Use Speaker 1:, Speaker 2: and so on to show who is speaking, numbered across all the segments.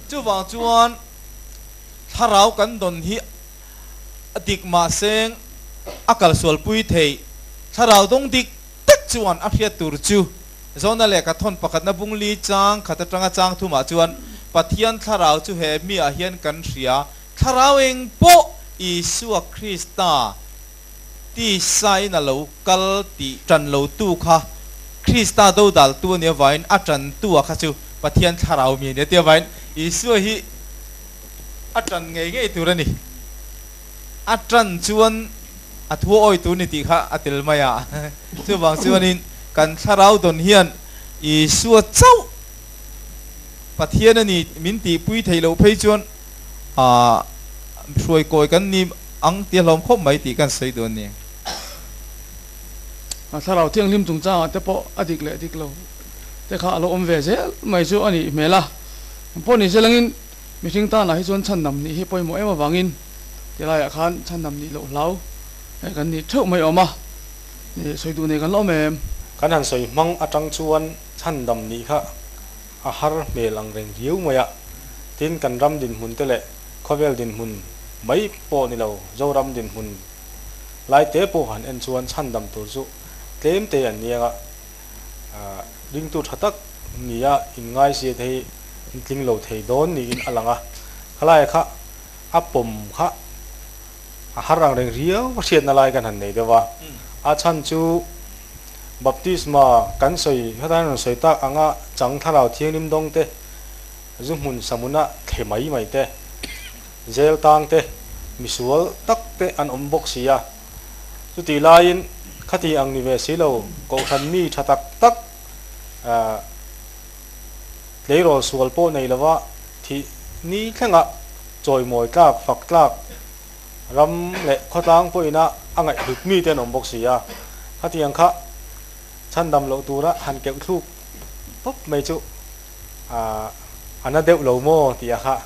Speaker 1: Chuvang chuan thlarau kan dawn hi a dik mahseng a kalsualpui theih. Thlarau dawng dik tak chuan a hriat tur chu Zona lehkha thawn pakhatna bung li chang khat atanga chang thumah chuan Pathian thlarau chu he miah hian kan hria, thlarau eng pawh Isua Krista tisain a lo kal tih tan lotu kha Krista dodaltu a nih avangin a tantua kha chu Pathian thlarau mi a ni a tih avangin Isua hi a tan ngei ngei tur a ni. A tan chuan a thu a awi tur ni tih kha a tel mai a. Chuvang chuanin kan thlarau dawn hian Isua chauh Pathian a ni min tihpui theih loh phei chuan ah hruai kawi kan ni ang tih a hlawm khawp mai tih kan sawi duh a ni.
Speaker 2: A thlarau thianghlim chungchangah te pawh a dik leh dik lo te kha a lo awm ve zel mai chu a nih hmel a. Pawh ni selangin mihring tanah hi chuan chhandam nih hi pawimawh em avangin tilaiah khan chhandam nih loh hlau kan nih theuh mai awm a, sawi duh nei kan la awm em?
Speaker 3: Kan han sawi hmang atang chuan chhandam nih kha a har hmel ang reng riau mai a, tin kan ram dinhmun te leh khawvel dinhmun mai pawh ni lo Zoram dinhmun lai te pawh han en chuan chhandam tur chu tlem te an niang a, ringtu tha tak nia inngai sia te hi an tling lo thei dawn niin a lang a, khalai kha a pawm kha a har ang reng riau a hriatna lai kan han nei deuh a, a chhan chu Baptisma kan sawi heta hian rawn sawi tak anga chang thlarau thianghlim dawng te, zu hmun samuna thle mai mai te, zel tang te, misual tak te an awm bawk si a. Chutih laiin khati ang ni ve si lo, kohhran mi tha tak tak tleirawl sual pawh nei lova thih ni thlengah chawimawi tlak, fak tlak, Ram leh khawtlang pawhina a ngaihhlut mite an awm bawk si a, khatiang kha chhandam loh tura han keuh thluk pawp mai chu a na deuh lo maw tih a kha.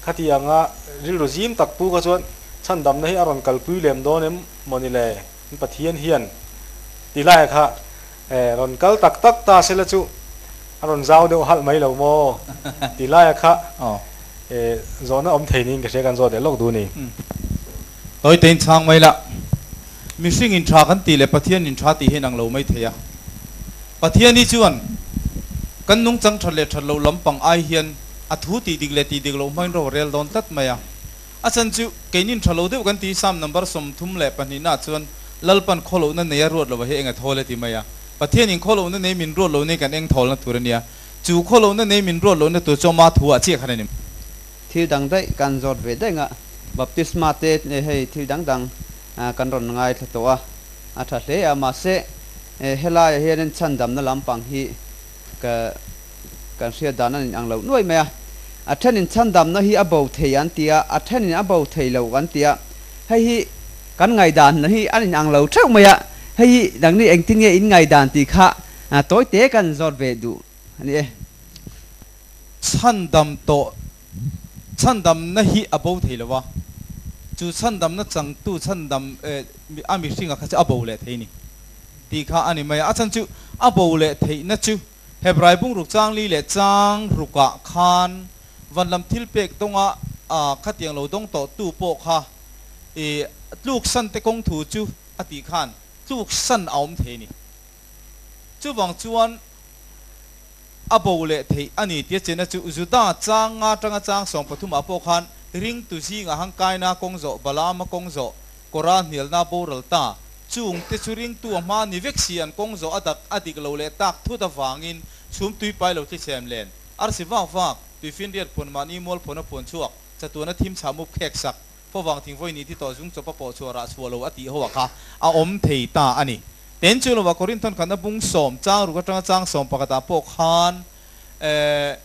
Speaker 3: Khatianga rilru zim tak pu kha chuan chhandamna hi a rawn kalpui lem dawn em maw ni le, Pathian hian ti lai kha rawn kal tak tak ta sela chu a rawn zau deuh halh mai lo maw ti laia kha zawhna awm thei niin ka hria kan zawt leh lawk duh a ni.
Speaker 1: Tawi tein chhang mai la, mihring in tha kan tih leh Pathian in tha tih hi inang lo mai thei a. Pathian hi chuan kan nungchang that leh that loh lampang ai hian a thu tih dik leh tih dik loh hmangin ro a rel dawn tlat mai a. A chan chu keinin tha lo deuh kan ti, Psalm number 32 nah chuan Lalpan khawlohna nei a ruat lo a hi eng a thawl e ti mai a. Pathianin khawlohna nei min ruat lo nei kan eng thawlna tur a nia. Chu khawlohna nei min ruat lohna tur chu ama thu ah chiah khan a ni.
Speaker 4: Thil dang daih kan zawt ve daih nga, Baptisma te hei thil dang dang kan rawn ngaithla tawh a, a tha hle a, mahse helaiah hianin chhandamna lampang hi ka Kan hriat dan an inang lo nuai mai a, a thenin chhandamna hi a bo thei an ti a, a thenin a bo thei lo an ti a, hei hi kan ngaihdan hi an inang lo theuh mai a, hei hi nangni engtin nge in ngaihdan tih kha tawi te kan zawt ve duh a ni e.
Speaker 1: Chhandam tawh chhandamna hi a bo thei lo a, chu chhandamna changtu chhandam a mihringa kha chu a bo leh thei ni tih kha a ni mai a, a chhan chu a bo leh theihna chu Hebrai bungruk chang li leh chang rukah khan van lam thil pek dawnga khatiang lo dawng tawh tu pawh kha i tluk san te kawng thu chu a tih khan tluk san a awm thei a ni. Chuvang chuan a bo leh theih a ni tia chena chu Juda chang nga tanga chang 13 ah pawh khan ringtu zingah hang kaina kawng zawh Balaama kawng zawh Kawra hnialna boral ta. Chung te chu ringtu a hma ni vek si an kawng zawh a dak a dik lo leh tak thut avangin chhum tui pai lo thlichhem len. Arsi vak vak, tuifinriat phuan mahni mual phuan a phuan chhuak, chatuana thim chhah mup khek sak, favang thingvawi ni thi tawh zung chawp a pawh chhuah rah chhuah lo a tih ho a kha a awm thei ta a ni. Ten chu lovah Korinthon khatna bung sawm chang ruk atanga chang 11 ah pawh khan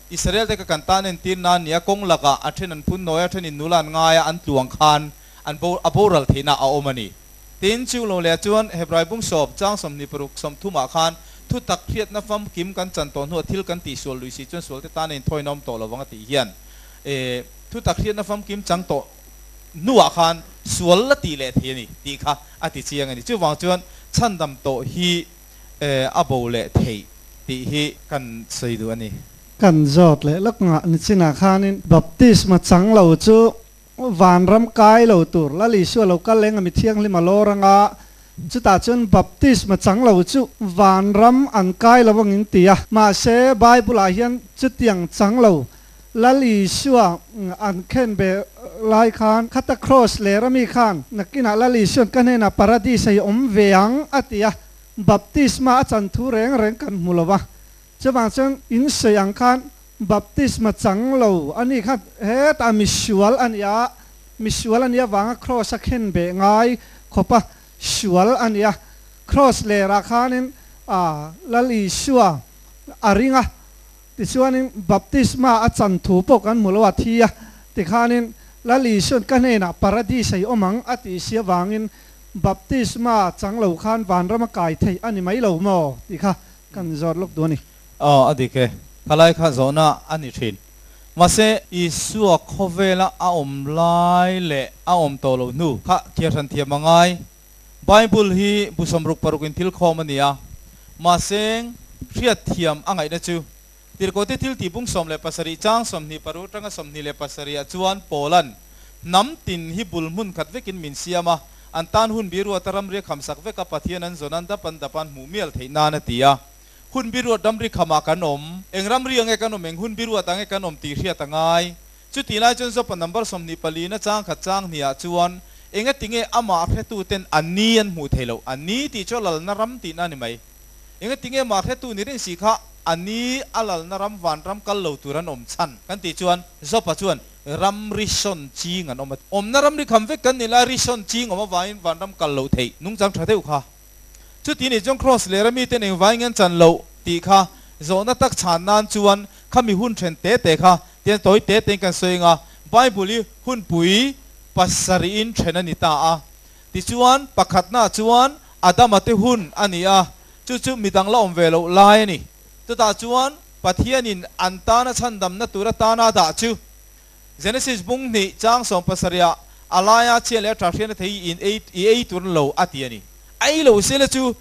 Speaker 1: Israel te ka kan tan entir nan nia kawng lakah a then an phun nawi a thenin nula an ngai a an tluang khan an bo a boral theihna a awm a ni. Tin, chung lo leh chuan Hebrai bung sawm, chang 26, 30 ah khan thu tak hriatna famkim kan chan tawh hnuah thil kan tihsual lui si chuan sualte tan a inthawi nawm tawh lovang a tih hian e thu tak hriatna famkim chang tawh hnuah khan sual la tih leh thei a ni tih kha a ti chiang a ni. Chuvang chuan chhandam tawh hi a bo leh theih tih hi kan sawi duh a ni.
Speaker 5: Kan zawt leh lawk ngah nichinah khanin baptisma chang lo chu vanram kai lo tur Lal Isua lo kal eng a mi thianghlim a lawr anga chutah chuan baptisma chang lo chu vanram an kai lo angin ti a. Mahse Bible ah hian chutiang chang lo Lal Isua an khen be lai khan khata cross ler ami khan nakinah Lal Isuan ka hnenah paradis a hi awm ve ang a ti a, baptisma a chan thu reng reng kan hmu lo va. Chuvang chuan in sawi ang khan baptisma chang lo a nih kha hetah misual a ni a, misual a nih avanga kraws a khen beh ngai khawp a sual a ni a, kraws lerah khanin a Lal Isua a ring a, tichuanin baptisma a chan thu pawh kan hmu lo a thi a, tikhanin Lal Isuan ka hnenah paradis a i awm ang a tih si avangin baptisma chang lo khan vanram a kai theih a ni mai lo maw tih kha Kan zawt lawk duh a ni.
Speaker 1: Aw, a dik e. Khalai kha zawhna a ni thin. Mahse, Isua khawvela a awm lai leh a awm tawh loh hnu kha thiahhran thiam a ngai. Bible hi bu sawmruk paruk in thil khawm a ni a. Mahse, hriat thiam a ngaihna chu Tirhkohte thil tih bung 17 chang 25 atanga 27 ah chuan Paula'n hnam tin hi bul hmun khat vekin min siam a, An tan hun biruat a ramri a khamsak vek a, Pathian an zawn an dap an dap an hmuh mial theih nan a ti a. Hun biruat ramri khamah kan awm. Eng ramri ang e kan awm, eng hun biruat ang e kan awm tih hriat a ngai. Chutih lai chuan Zopa number 24 na chang khat chang hniah chuan enga tinge amah hretu ten a ni an hmuh theih loh? A ni tih chu a lalna ram tihna a ni mai. Enga tinge amah hretu ni reng si kha a ni a lalna ram vanram kal lo tur an awm chhan kan tih chuan Zopa chuan Ram ri sawn ching an awm a. Awmna ram ri kham vek kan ni lai, ri sawn ching awm avangin vanram kal loh theih nungchang tha deuh kha. Chuti nih chuan Kraws leh rami ten engvangin an chan loh tih kha zawhna tak chhan nan chuan khami hun then te te kha tian tawi te tein kan sawi anga Bible hi hunpui pasarih in then a ni ta a. Tichuan pakhatna chuan Adama te hun a ni a, chu chu midang la awm ve loh lai a ni. Chutah chuan Pathianin an tana chhandamna tur atana dah chu Genesis bung hnih chang 70 ah a laia chhia leh a tha hriatna thei in ei i ei tur lo a ti a ni. A ei lo sela chu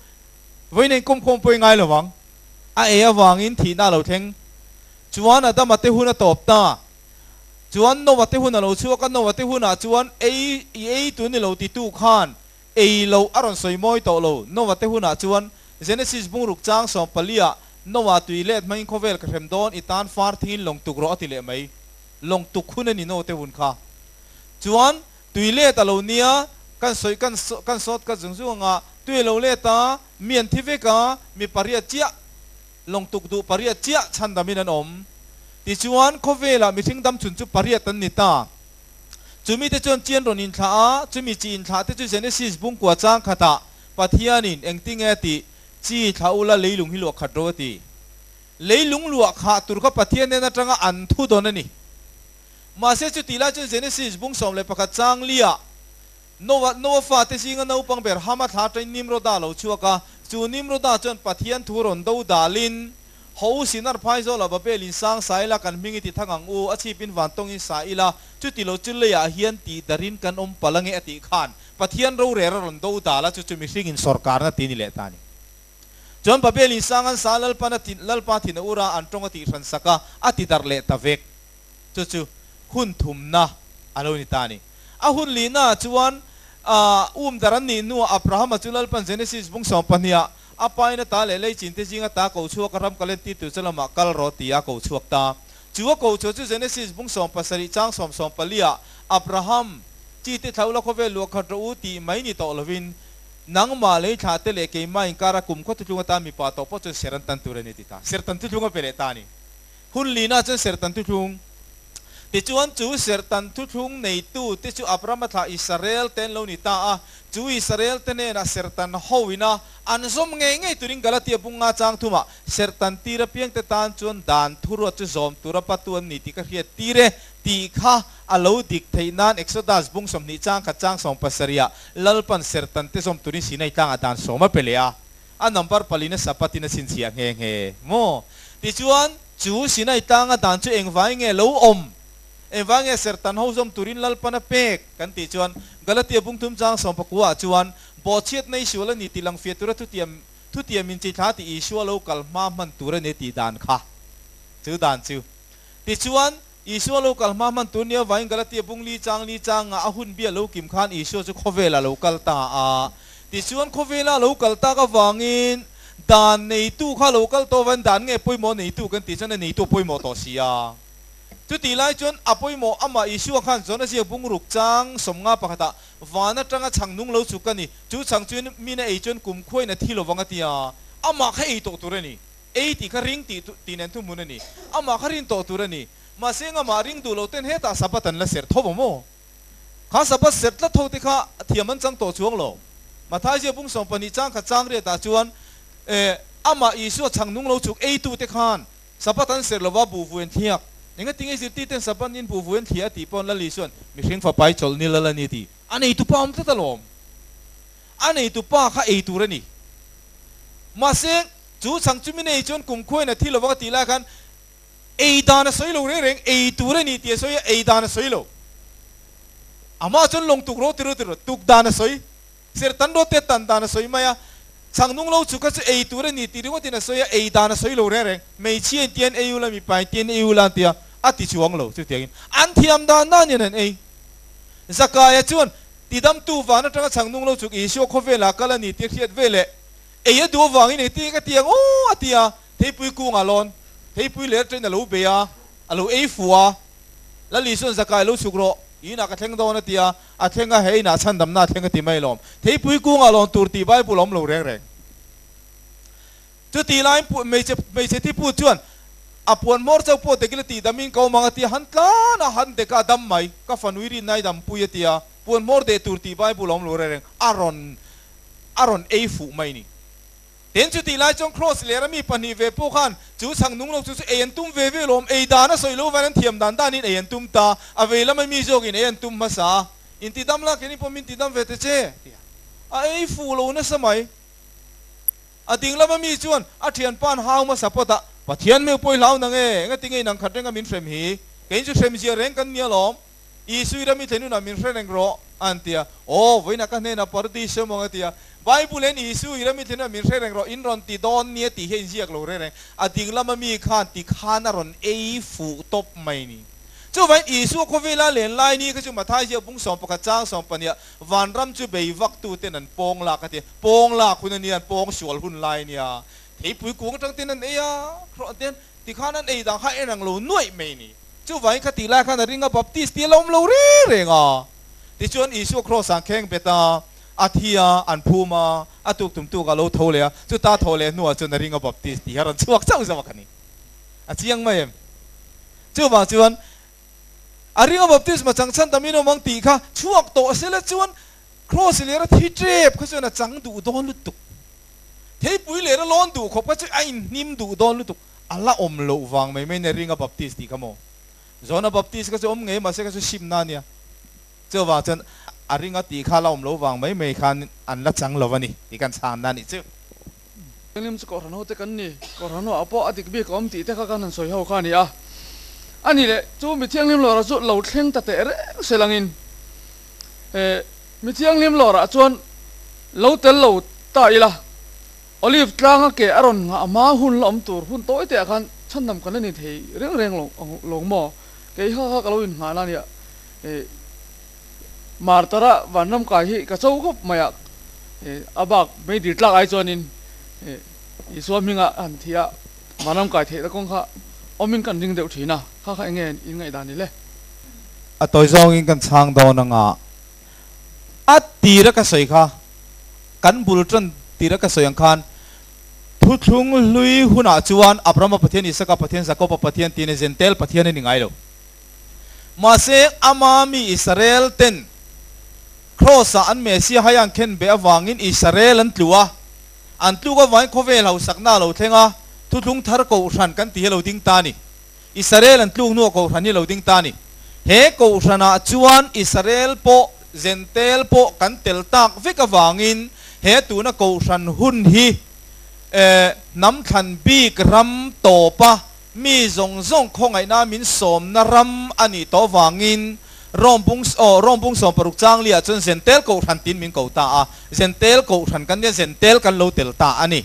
Speaker 1: vawiin a inkawm khawm pawh i ngai lo vang. A ei avangin thihna a lo thleng. Chuan Adama te hun a tawp ta. Chuan Noah te hun a lo chhuak a, Noah te hunah chuan ei i ei tur ni lo titu khan Ei loh a rawn sawi mawi tawh lo. Noah te hunah chuan Genesis bungruk chang 14 ah Noah tui let hmangin khawvel ka hrem dawn i tan far thingin lawng tuk rawh a ti leh mai. Lawng tuk hun a ni Noah te hun kha. Chuan tui let a lo nia kan sawi kan kan sawt ka zung zung anga tui a lo let a mi an thi vek a mi pariat chiah lawng tuk duh pariat chiah chhandamin an awm. Tichuan khawvelah mihring dam chhun chu pariat an ni ta. Chumite chuan chian rawn inthlah a, chumi chi inthlah te chu Genesis bungkua chang khatah Pathianin engtinge a tih, Chi thlah ula leilung hi luah khat ro a ti. Leilung luah khah tur kha Pathian nen atanga an thu dawn a ni. Mahse chutih lai chuan Genesis bung 11 chang liah Noah, Noah fate zinga naupang ber Hama thla atangin Nimroda a lo chhuak a, chu Nimroda chuan Pathian thu rawn do dalin, Ho u Sinar phai zawh la Babel in sang sa ila kan hming i ti thang ang u, a chhip in van tawng in sa ila, chuti lo chu leiah hian tih darin kan awm palh ange a tih khan Pathian rorel a rawn do dal a, chu chu mihring in sawrkarna ti ni leh ta a ni. Chuan Babel in sang an sa Lalpan a tin Lalpa thin a ur a, an tawng a tih hran sak a, a ti darh leh ta vek. Chu chu hun thumna a lo ni ta a ni. A hun lihna ah chuan um dar an nih hnuah Abrahama chu Lalpan Genesis bung 12 ah A pain a ta leh lei chin te zinga ta ko chhuak a ram ka len ti tur chu lamah kal rawh ti a ko chhuak ta. Chu a ko chhuah chu Genesis bung 70 chang 14 ah Abraham, chi te thlaula khawvel luah khat rawh u tih mai ni tawh lovin nangmah lei thlah te leh keimah inkara kum khaw thuthlung atan mipa tawh pawh chuan ser an tan tur a ni ti ta. Ser tan thuthlung a pe leh ta a ni. Hun lina chuan ser tan thuthlung. Tichuan chu ser tan thuthlung neitu te chu Abraham a thlah Israel te an lo ni ta a. Chu Israel te hnenah serhtan ho ina an zawm ngei ngei turin Galatia bunga chang thumah serhtan tir apiang te tan chuan dan thuruat chu zawm tura patu an ni tih ka hriat tir e tih kha a lo dik theih nan Exodus bung 20 chang khat chang 70 ah Lalpan serhtan te zawm turin Sinai tlangah dan sawm a pe leh a, a number palina Sabbath in a chhinchhiah nghe nghe maw? Tichuan chu Sinai tlanga dan chu engvai nge lo awm? Engvang nge serhtan ho zawm turin Lalpan a pek? Kan tih chuan Galatia bung thum chang 19 ah chuan bawhchhiat nei sual a ni tih lang fiah tura thutiam thutiam in chi thla tih Isua lo kal hma hman tur a ni tih dan kha. Chu dan chu. Tichuan, Isua lo kal hma hman tur nia vain Galatia bung li chang li changa a hun bia lo kim khan Isua chu khawvela lo kal ta a. Tichuan khawvela lo kal tak avangin dan neitu kha lo kal tawh vain dan nge pawimawh neitu kan tih chuan a neitu a pawimawh tawh si a. Chutih lai chuan a pawimawh amah Isua khan Jona ziak bung ruk chang 51 ah van atanga chhang nung lo chuk a ni. Chu chhang chuan min a ei chuan kum khuain a thi lovang a ti a. Amah kha ei tawh tur a ni. Ei tih kha ring tih tih nen thuhmun a ni. Amah kha rin tawh tur a ni. Mahse engamah ring duh lo ten hetah Sabbath an la serh tho maw? Kha Sabbath serh tlat ho te kha thiam an chang tawh chuang lo. Matthai zia bung 12 chang khat chang riat ah chuan eh amah Isua chhang nung lo chuk ei tu te khan Sabbath an serh lova buh vui an thliak. Engati nge zirtir ten Sabbath nin buh vui an thliah a tih pawn Lal Isuan mihring fapa i chawlh ni lal a ni tih a neitu pa awm tlat alawm. A neitu pa kha ei tur a ni. Mahse chu chhang chu mi nei chuan kumkhuain a thi lovang a tih lai khan Ei dan a sawi lo reng reng, ei tur a ni tih a sawi a, ei dan a sawi lo. Amah chuan lawng tuk rawh ti rawh ti rawh, tuk dan a sawi. Ser tan rawh te tan dan a sawi mai a, chhang nung lo chu kha chu ei tur a ni tih ringawtin a sawi a, ei dan a sawi lo reng reng. Hmeichhia in tian ei ula, mipa in tian ei ula an ti a, a ti chuang lo. Chutiangin an thiam dan dan hian an ei. Zakaia chuan tidamtu van atanga chhang nung lo chuk Isua khawvelah kal a ni tih a hriat veleh ei a duh avangin engtin nge ka ti ang aw a ti a, Theipui kungah lawn theipui ler ṭain a lo bei a, a lo ei fuh a. Lal Isua'n Zakai lo chhuk rawh, i inah ka thleng dawn a ti a, a thleng a, he inah chhandamna a thleng a ti mai lawm. Theipui kungah lawn tur tih Bible a awm lo reng reng. Chutih laiin hmeichhe hmeichhe thipu chuan a puan hmawr chauh pawh tek ila tih damin ka awm ang a ti a, han tlan a, han dek a, a dam mai. Ka fanui rinna i dampui a ti a, puan hmawr deh tur tih Bible a awm lo reng reng. A rawn a rawn ei fuh mai ni. Tin, chutih lai chuan Kraws lera mi pahnih ve pawh khan chu chhang nung lo chu chu ei an tum ve ve lawm, ei dan a sawi lo vain an thiam dan danin ei an tum ta, a vei lama mi zawkin ei an tum hmasa a, inti dam la keini pawh min ti dam ve ta che, ti a, a ei fuh lo nasa mai. A ding lama mi chuan a thianpa'n hau hmasa pawt a, Pathian meu pawh i hlau nang e, engati nge inang khat renga min hrem hi, kei chu hrem zia reng kan nia lawm, Isui ram i thlen hunah min hre reng rawh, an ti a. Aw, vawiinah ka hnenah Paradis awm ang a ti a. Bible hian Isui ram i thlen hunah min hre reng rawh, in rawn ti dawn nia tih hi a inziak lo reng reng. A ding lama mi khan ti khan a rawn ei fuh tawp mai ni. Chuvangin Isua khawvela len lai ni kha chu Matthai ziak bung 11 chang 12 vanram chu bei vak tu ten an pawng lak a ti a. Pawng lak hun a nia, an pawng sual hun lai a nia. Theipui kung atang ten an ei a, ten tikhan an ei dan kha en ang lo nuaih mai ni. Chuvangin kha tih lai khan a ring a, Baptist tih a la awm lo reng reng a. Tichuan Isua kraws ah an kheng bet a, a thi a, an phum a, a tuk tum tuk a lo tho leh a, chuta tho leh hnuah chuan a ring a Baptist tih hi a rawn chhuak chauh zawk a ni. A chiang mai em? Chuvang chuan a ring a baptisma chang chhan tam in awm ang tih kha chhuak tawh sela chuan kraws ler a thi tep kha chuan a chang duh dawn lutuk. Theipui ler a lawn duh khawp kha chu a inhnim duh dawn lutuk. A la awm loh vang mai mai nia ringa Baptist tih kha maw? Johna Baptist kha chu awm ngei mahse kha chu simna a nia. Chuvang chuan a ringa tih kha la awm loh vang mai mai khan an la chang lo a ni tih kan chhanna a nih chu.
Speaker 2: Englim chu Kohhran hote kan ni, Kohhran ho ah pawh a dik bik a awm tih te kha kan han sawi ho kha a ni a. A ni leh chu mi thianghlim lawrah chu lo thleng ta teh reng se langin eh mi thianghlim lawrah chuan lo tel lo ta ila. Olive tlanga ke a rawn nghah hma hun la awm tur hun tawi te ah khan chhandam kan la ni thei reng reng lo lo maw? Kei kha kha ka lo inngah na nia eh Martara vanram kai hi ka cho khawp mai a eh a bak meidil tlak ai chuanin eh Isua hminga han thi a vanram kai theih na kawng kha awmin kan ring deuh thin a, kha kha enge in ngaihdan ni le?
Speaker 1: A tawi zawngin kan chhang dawn anga a tira ka sawi kha kan bul tan tira ka sawi ang khan thuthlung hlui hunah chuan Abrahama Pathian, Isaka Pathian, Jakoba Pathian tih nen Zentel Pathian a ni ngai lo. Mahse ama mi Israel ten Kraws-ah an Messiah hai an khen beh avangin Israel an tlu a, an tluk avangin khawvel hausakna a lo thleng a, thuthlung thar kohhran kan tih hi a lo ding ta a ni. Israel an tluk hnuah kohhran hi a lo ding ta a ni. He kohhranah chuan Israel pawh Zentel pawh kan tel tak vek avangin he tuna kohhran hun hi hnam thlan bik ram tawpa mi zawng zawng khawngaihna min sawmna ram a nih tawh avangin Rom bung aw Rom bung 60 chang liah chuan Zentel kohhran tiin min ko ta a, Zentel kohhran kan nia Zentel kan lo tel ta a ni.